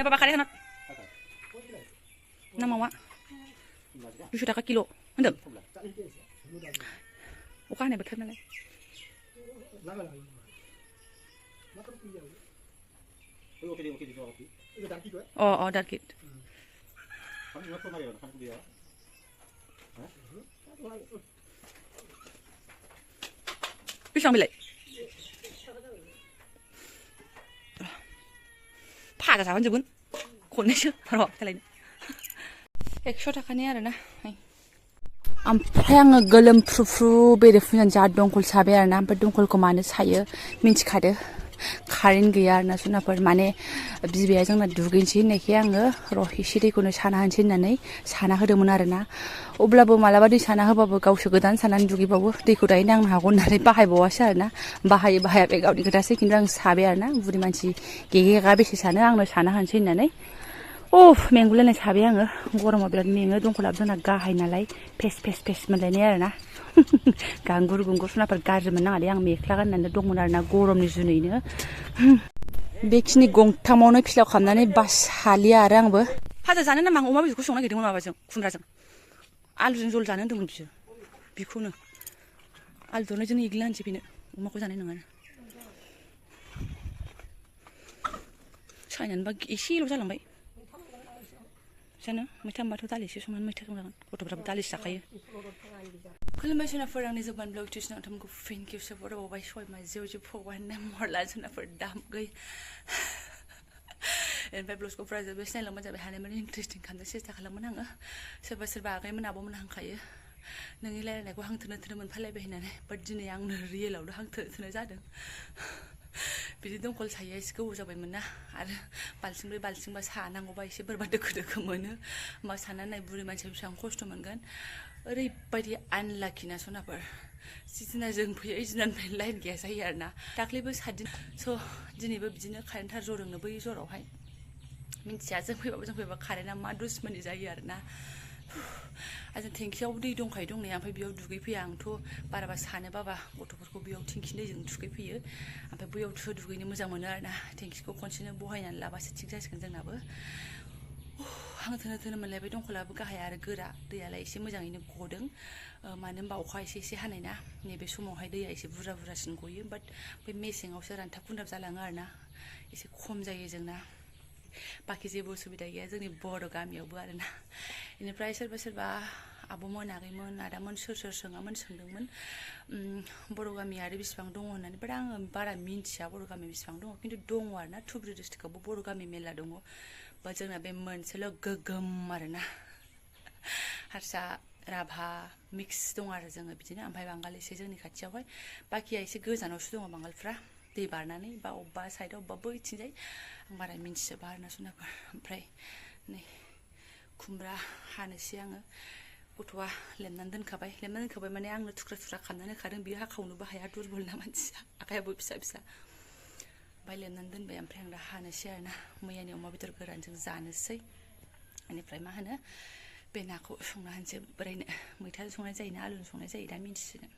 नो बाबा खारै होना ना मावा 200 थाखा किल' होनदों अखा हानाय बोथोर नालाय अ दार्किट बेसेबां बिलाय फाजा जाबानो जोबगोन खननैसो र' खालायनो 100 थाखानि आरोना ओमफ्राय आङो गोलोमफ्रुफ्रु बेरेफुंजानि जा दंखल साबाय आरोना ओमफ्राय दंखलखौ मानो सायो मिन्थिखादो कारेन्ट गैया आरोना जुनाफोर माने बिबैया जोंना दुगैनोसै होननायखाय आङो र' एसे दैखौनो साना होनोसै होननानै साना होदोंमोन आरोना अब्लाबो मालाबा दै साना होबाबो गावसो गोदान सानानै दुगैबावो दैखौ दायो नांनो हागौ होननानै बाहायबावासै आरोना बाहाया बे गावनि खोथासै खिन्थु आं साबाय आरोना बुरि मानसि गेगा बेसे सानो आंनो साना होनोसै होननानै मेंगुलायनाय साबाय आङो गरमाव बिराद मेङो दंखलाबो जोंना गाहाय नालाय फेस मोनलायनाय आरोना गांगुर गुंगुर सुनाफोर गाज्रि मोननाङालै आं मेख्ला गाननानै दंमोन आरोना गरमनि जुनैनो बेखिनि गंथामावनो फिलाव खालामनानै बास हालिया आरो आंबो फाजा जानो नामा आं अमा बेदरखौ संनो नागिरदोंमोन माबाजों खुमब्राजों आलुजों जल जानो होन्दोंमोन बियो बेखौनो आलु दरनायजों एग्लिना होनोसै बेनो अमाखौ जानाय नङा सायनानैबा एसेल' जालांबाय जानो मैथा होनबाथ' दालिसो संनानै मैथा संजागोन गथ'फ्राबो दालिसो जाखायो खुलुमबाय जुनाफोर आंनि जबानब्लग टिउसनाव नोंथांमोनखौ फिन खेबसेबाव बावबाय सयमा जेव फगवान मरला जुनाफोर दामगै ओमफ्राय ब्लगखौ फुरा जोबोद नायलांबानो जाबाय हानायमानि इन्टारेस्टिं खालामनो सेस्था खालामोन आङो सोरबा आगैमोन आब'मोन हांखायो नोंनि रायलायनायखौ हांथोनो मोनफालायबाय होननानै बाट दिनै आंनो रियेलावनो हांथोनो जादों बिदि दंखल सायो एसे गोबाव जाबायमोन ना आरो बाल्थिंबा सानांगौबा एसे बोरैबा दोखो मोनो होमबा साननानै नाय बुरि मानसिया बेसेबां खस्थ' मोनगोन ओरैबायदि आनलाखि ना सनाफोर जिदिना जों फैयो ओइदिनानिफ्राय लाइन गैया जायो आरोना दाख्लैबो 7 दिन स' दिनैबो बिदिनो कारेन्ट थार जरदोंनो बै जरावहाय मिन्थिया जों फैबा कारेन्टआ मा दुश्मनि जायो आरोना जों टेंकियाव दै दंखायो दंनाया ओमफ्राय बेयाव दुगैफैया आंथ' बाराबा सानो बाबा गथ'फोरखौ बेयाव टेंकिनि दैजों दुगैफैयो ओमफ्राय बैयावसो दुगैनो मोजां मोनो आरोना टेंकिखौ खनसेनो बहायनानै लाबासो थिग जासिगोन जोंनाबो हांथोनो मोनलायबाय दंखलाबो गाहाय आरो गोरा दैयालाय एसे मोजाङैनो गदों मानो होनबा अखा एसे हानाय ना नैबे समावहाय दैया एसे बुरजासिन गयो बाट बै मेसेङावसो रानथाब खुन्थाब जालाङो आरोना एसे खम जायो जोंना बाखि जेबो उसुबिदा गैया जोंनि बर' गामियावबो आरोना बेनिफ्राय सोरबा आब'मोन आगैमोन आदामोन सोर सोंदोंमोन बर' गामिया आरो बेसेबां दङ होननानै बाट आङो बारा मिन्थिया बर' गामि बेसेबां दङ खिन्थु दङ आरोना धुबुरी डिस्ट्रिक्टआवबो बर' गामि मेरला दङ बा जोंना बे मोनसेल' गोगोम आरोना हारसा राभा मिक्स दं आरो जोङो बिदिनो ओमफ्राय बांगाल एसे जोंनि खाथियावहाय बाखिया एसे गोजानावसो दङ बांगालफ्रा दै बारनानै बा अबेबा साइडआव अबेबा बैथिंजाय आं बारा मिन्थिजोबा आरोना जुनाफोर ओमफ्राय नै खुमब्रा हानोसै आङो गथ'आ लेमनानै दोनखाबाय माने आंनो थुख्रा खालामनानै होखादों बियो हाखावनोबो हाया दुरबल ना मानसिया आखायाबो फिसा ओमफ्राय लेमनानै दोनबाय ओमफ्राय आं दा हानोसै आरोना मैयानि अमा बेदर गोरानजों जानोसै बेनिफ्राय मा होनो बे नाखौ संना होनोसै बोरायनो मैथाजों संनाय जायो ना आलुजों संनाय जायो दा मिन्थिसिगोन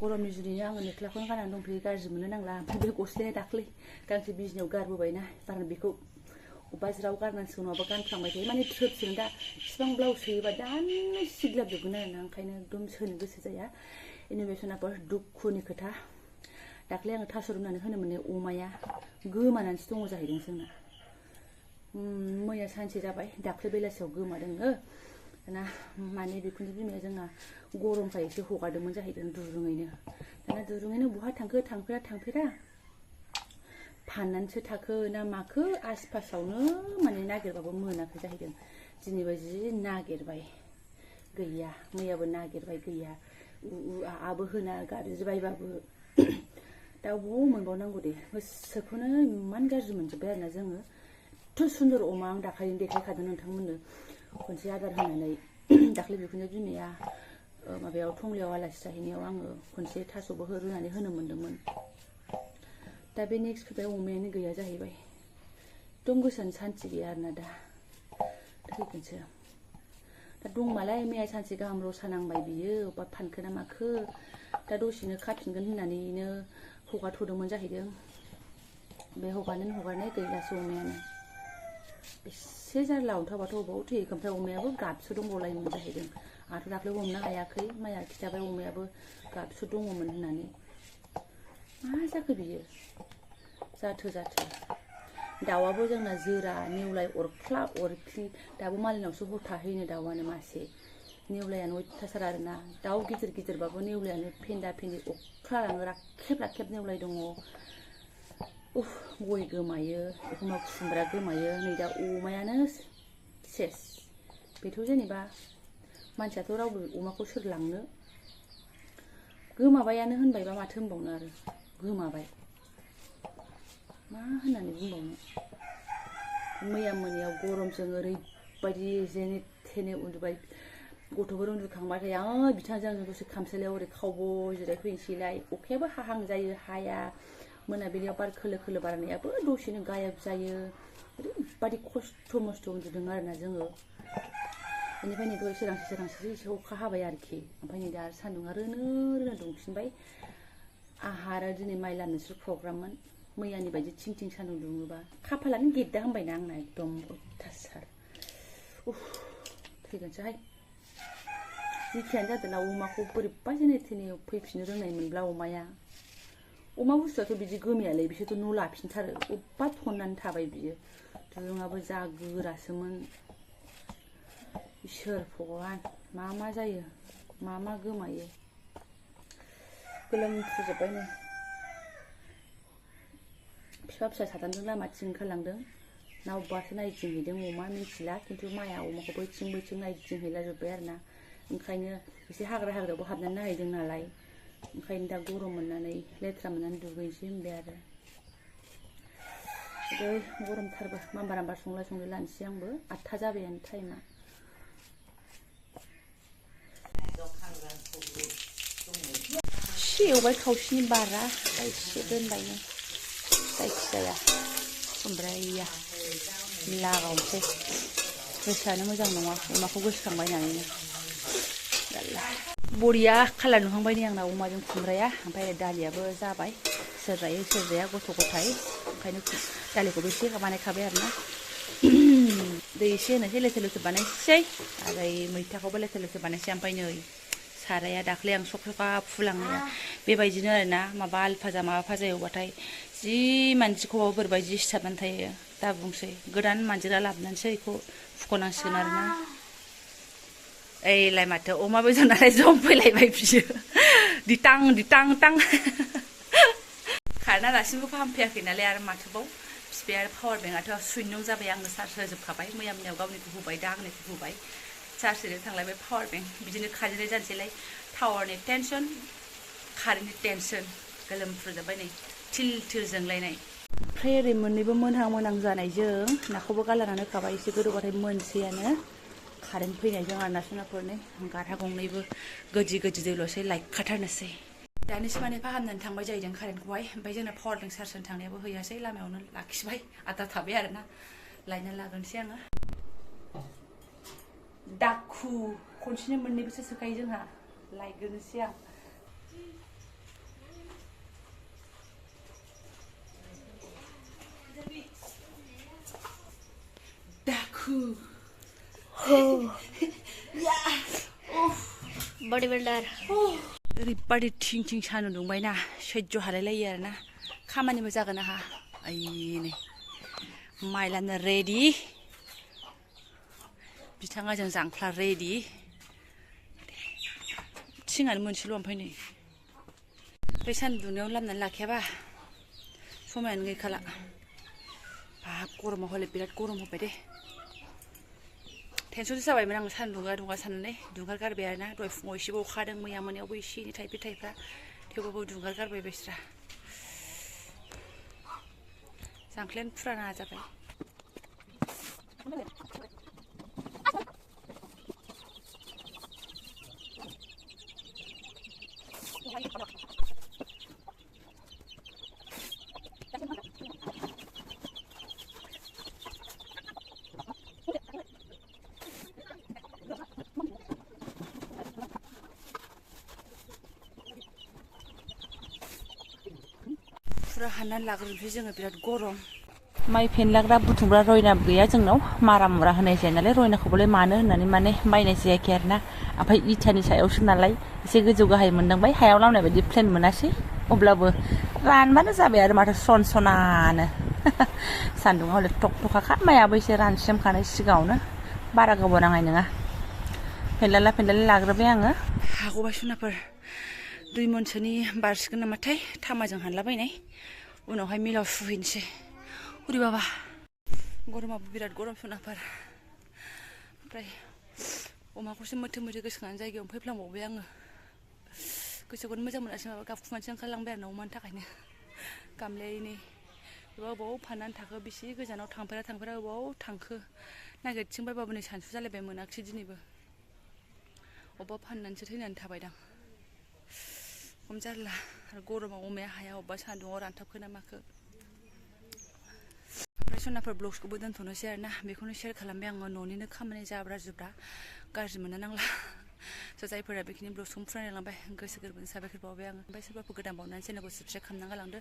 गरमनि जुदिनो आङो मेख्लाखौनो गाननानै दंफैयो गाज्रि मोननो नांला ओमफ्राय बे गस्लाया दाख्लै गांसे बिजिनियाव गारबोबायना बारा बेखौ अबेबा ज्राव गारनांसिगौ नङाबा गानफ्लांबाय थायो माने थ्रोबसिगोन दा बिसिबां ब्लाउस सोयोबा दानो सिग्लाबजोबगोन आरोना ओंखायनो एकदम सोनो गोसो जाया इन'भेसनाफोर दुखुनि खोथा दाख्लै आङो थास' रुनानै होनो मोननाय अमाया गोमानानैसो दङ जाहैदों जोंना मैया सानसे जाबाय दाख्लै बेलासियाव गोमादोंनो दाना माने बिखुनजो बिमाया जोंना गरमखाय एसे हगारदोंमोन जाहैदों दुरुङैनो दाना दुरुङैनो बहा थांफेरा फाननानैसो थाखो ना माखो आसपासावनो माने नागिरबाबो मोनाखै जाहैदों दिनैबो जि नागिरबाय गैया मैयाबो नागिरबाय गैया आबो होना गारजिबायबाबो दा बबाव मोनबावनांगौ दे गोसोखौनो इमान गाज्रि मोनजोब्बाय आरोना जोङो एथ' सुन्दर अमा आं दाखालिनो देखायखादों नोंथांमोननो खनसे आदार होनानै दाख्लै बिखुनजो बिमाया माबायाव टंलायाव आलासि जाहैनायाव आङो खनसे थास'बो रुनानै होनो मोन्दोंमोन दा बे नेक्स्ट फैबाय अमायानो गैया जाहैबाय एकदम गोसोआनो सान्थि गैया आरोना दा थैगोनसो दा दंमालाय मैया सानसे गाहाम रसा नांबाय बियो अबेबा फानखो ना माखो दा दसेनो खाफिनगोन होननानैनो हगारथ'दोंमोन जाहैदों बे हगारनाय गैलासो अमायानो एसे जारला अन्थाबाथ' अबाव थैयो ओमफ्राय अमायाबो गाबसो दंबावलायोमोन जाहैदों आंथ' दाख्लै हमनो हायाखै माइया खिथाबाय अमायाबो गाबसो दङमोन होननानै मा जाखो बियो जाथो दाउआबो जोंना जोरा नेवलाय अरख्ला अरख्लि दाबो मालायनावसो हर थाहैनो दाउआनो मासे नेवलायानो अयथासार आरोना दाउ गिदिरबाबो नेवलायानो फेन्दा फेन्दि अख्ला लाङो राखेब नेवलाय दङ उफ गय गोमायो एखमबा खुमब्रा गोमायो नै दा अमायानो सेस बेथ' जेनेबा मानसियाथ' रावबो अमाखौ सोर लांनो गोमाबायानो होनबायबा माथो होनबावनो आरो गोमाबाय मा होननानै बुंबावनो मैया मोनायाव गरमजों ओरैबायदि जेने थेने उन्दुबाय गथ'फोर उन्दुखांबाथाय बिथांजों आंजों दसे खामसालियाव ओरै खावब' जिरायफैनोसैलाय अखायाबो हाहां जायो हाया मोनाबिलियाव बार खोलो बारनायाबो दसेनो गायब जायो ओरैबायदि खस्थ' मस्थ' उन्दुदों आरोना जोङो बेनिफ्राय नै दहाय सोरांसि एसे अखा हाबाय आरोखि ओमफ्राय नै दा सान्दुङा रोनो दुंफिनबाय आंहा आरो दिनै माइ लामनोसो प्रग्राममोन मैयानि बायदि थिं सान्दुं दुङोबा खाफालानो गेद्दा होनबायना आंना एकदम अयथासार थैगोनसोहाय जिखियानो जादोंना अमाखौ बोरैबा जेने थेने फैफिननो रोंनाय मोनब्ला अमा बुस्थुआथ' बिदि गोमायालै बिसोरथ' न' लाफिनथारो अबेबा थननानै थाबाय बियो दुरुङाबो जा गोरासोमोन इसोर भगवान मा जायो मा गोमायो गोलोमफ्रुजोब्बाय नै फिसा साथामजों लामाथिं ओंखारलांदों ना अबेबासो नायदिंहैदों अमा मिथिला खिन्थु माया अमाखौ बैथिं नायदिंहैला जोब्बाय आरोना ओंखायनो एसे हाग्रायावबो हाबनानै नायहैदों नालाय ओंखायनो दा गरम मोननानै लेथ्रा मोननानै दुगैनोसै होनबाय आरो गरमथारबो मामबार संलाय लानोसै आंबो 8था जाबायानो टाइमा एसे एवबाय खावसेनि बारा एसे दोनबायनो जायखिजाया खुमब्राया लागावनोसै गोसोआनो मोजां नङा अमाखौ गोसोखांबाय नालायनो बरिया कालार नुहांबाय नै आंना अमाजों खुमब्राया ओमफ्राय दालियाबो जाबाय सोर जाया गथ' गथाय ओंखायनो दालिखौबो एसे बानायखाबाय आरोना दै एसे होनोसै लेथो बानायसै आरो मैथाखौबो लेथो बानायसै ओमफ्राय नै साराया दाख्लै आं सखा फुलांनाया बेबायदिनो आरोना माबा आलु फाजा एवबाथाय जि मानसिखौबाबो बोरैबा जि सिथाबनानै थायो दा बुंसै गोदान मानजिग्रा लाबोनानैसो बेखौ फुख'नांसिगोन आरोना ओइलाय माथो अमा बेदर नालाय जंफैलायबाय बियो दिटां खारना दासिमबो फाहामफैयाखै नालाय आरो माथोबाव बिफाया आरो पावार बेंकआथ' सुइनं जाबाय आंनो चार्ज होजोबखाबाय मैयायाव गावनिखौ होबाय दा आंनिखौ होबाय चार्ज होनो थांलायबाय पावार बेंक बिदिनो खाजेननाय जानोसैलाय टावारनि टेनसन कारेन्टनि टेनसन गोलोमफ्रुजोब्बाय नै थिल जोंलायनाय ओमफ्राय ओरै मोननैबो मोनहां जानायजों नाखौबो गालानानै होखाबाय एसे गोदौबाथाय मोनसैयानो कारेन्ट फैनायजों आरो नासुनाफोरनि गारहा गंनैबो गोदि दैल'सै लायखाथारनोसै दानिसो माने फाहामनानै थांबाय जाहैदों कारेन्टखौहाय ओमफ्राय जोंना पावार बेंक चार्ज होनो थांनायाबो हैयासै लामायावनो लाखिबाय आद्रा थाबाय आरोना लायना लागोनसै आङो दाखु खनसेनो मोननैबोसो सोखायो जोंहा लायग्रोनोसै आं दाखु बड़ी बिल्डर ओरैबायदि थिं सान्दुं दुंबायना सैज्य हालायलायो आरोना खामानिबो जागोन आंहा नै माइ लामनो रेडि बिथाङा जों जांख्ला रेडि थिङानो मोनसेल' ओमफ्राय नै बे सान्दुं दुंनायाव लामनानै लाखायाबा समायानो गैखाला बाब गरमाव हले बिराद गरम होबाय दे टेनसनसो जाबायमोन आं सान्दुं दुङा साननानै दुंगार गारबाय आरोना दहाय फुङाव एसेबो अखादों मैया मोनायावबो एसे एनै थाइफ्रा थेवबाबो दुंगार गारबाय बेस्रा जांख्लायानो फुराना जाबाय फुरा हाननानै लाग्रोनोसै जोङो बिराद गरम माइ फेनलाग्रा बुथुमग्रा रयना गैया जोंनाव मारा मुरा होनाय जाया नालाय रयनाखौबोलाय मानो होननानै माने बायनाय जायाखै आरोना ओमफ्राय इटानि सायावसो नालाय एसे गोजौ गाहाय मोनदांबाय हायाव लामनाय बायदि प्लेन मोनासै अब्लाबो रानबानो जाबाय आरो माथो स्रन सनानो सान्दुङा हले टक टकाखा माइयाबो एसे रानस्रेमखानाय सिगाङावनो बारा गोबाव नांनाय नङा फेनलाला लाग्रोबाय आङो हागौबा सनाफोर 2 मनसोनि बारसिगोन नामाथाय थामाजों हानलाबायनाय उनावहाय मिलाव सुहैनोसै उरि बाबा गरमाबो बिराद गरम सनाफोर ओमफ्राय अमाखौसो मोथो गोसोखांनानै जायगायावनो फैफ्लांबावबाय आङो गोसोखौनो मोजां मोनासै माबा गाबखुमानोसो ओंखारलांबाय आरो ना अमानि थाखायनो गामलायैनो बबाव फाननानै थाखो बेसे गोजानाव थांफेरा बबाव थांखो नागिरथिंबायबाबो नै सानसु जालायबाय मोनाखिसै दिनैबो अबेबा फाननानैसो थैनानै थाबायदां खम जारला आरो गरमाव अमाया हाया अबेबा सान्दुङाव रानथाबखो ना माखो ओमफ्राय सनाफोर ब्लग्सखौबो दोनथ'नोसै आरोना बेखौनो शेयार खालामबाय आङो न'निनो खामानि जाब्रा जुब्रा गाज्रि मोननो नांला स' जायफोरा बेखिनि ब्लग्सखौ फरायलांबाय गोसो गोरबोनि साबायखर बावबाय आङो ओमफ्राय सोरबाफोर गोदान बावनानै चेनेलखौ साबस्क्राइब खालामना होलांदो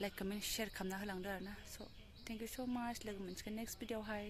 लाइक कमेन्ट शेयार खालामना होलांदो आरोना स' थेंक इउ स' माच लोगो मोनसिगोन नेक्स्ट भिडिअ'आवहाय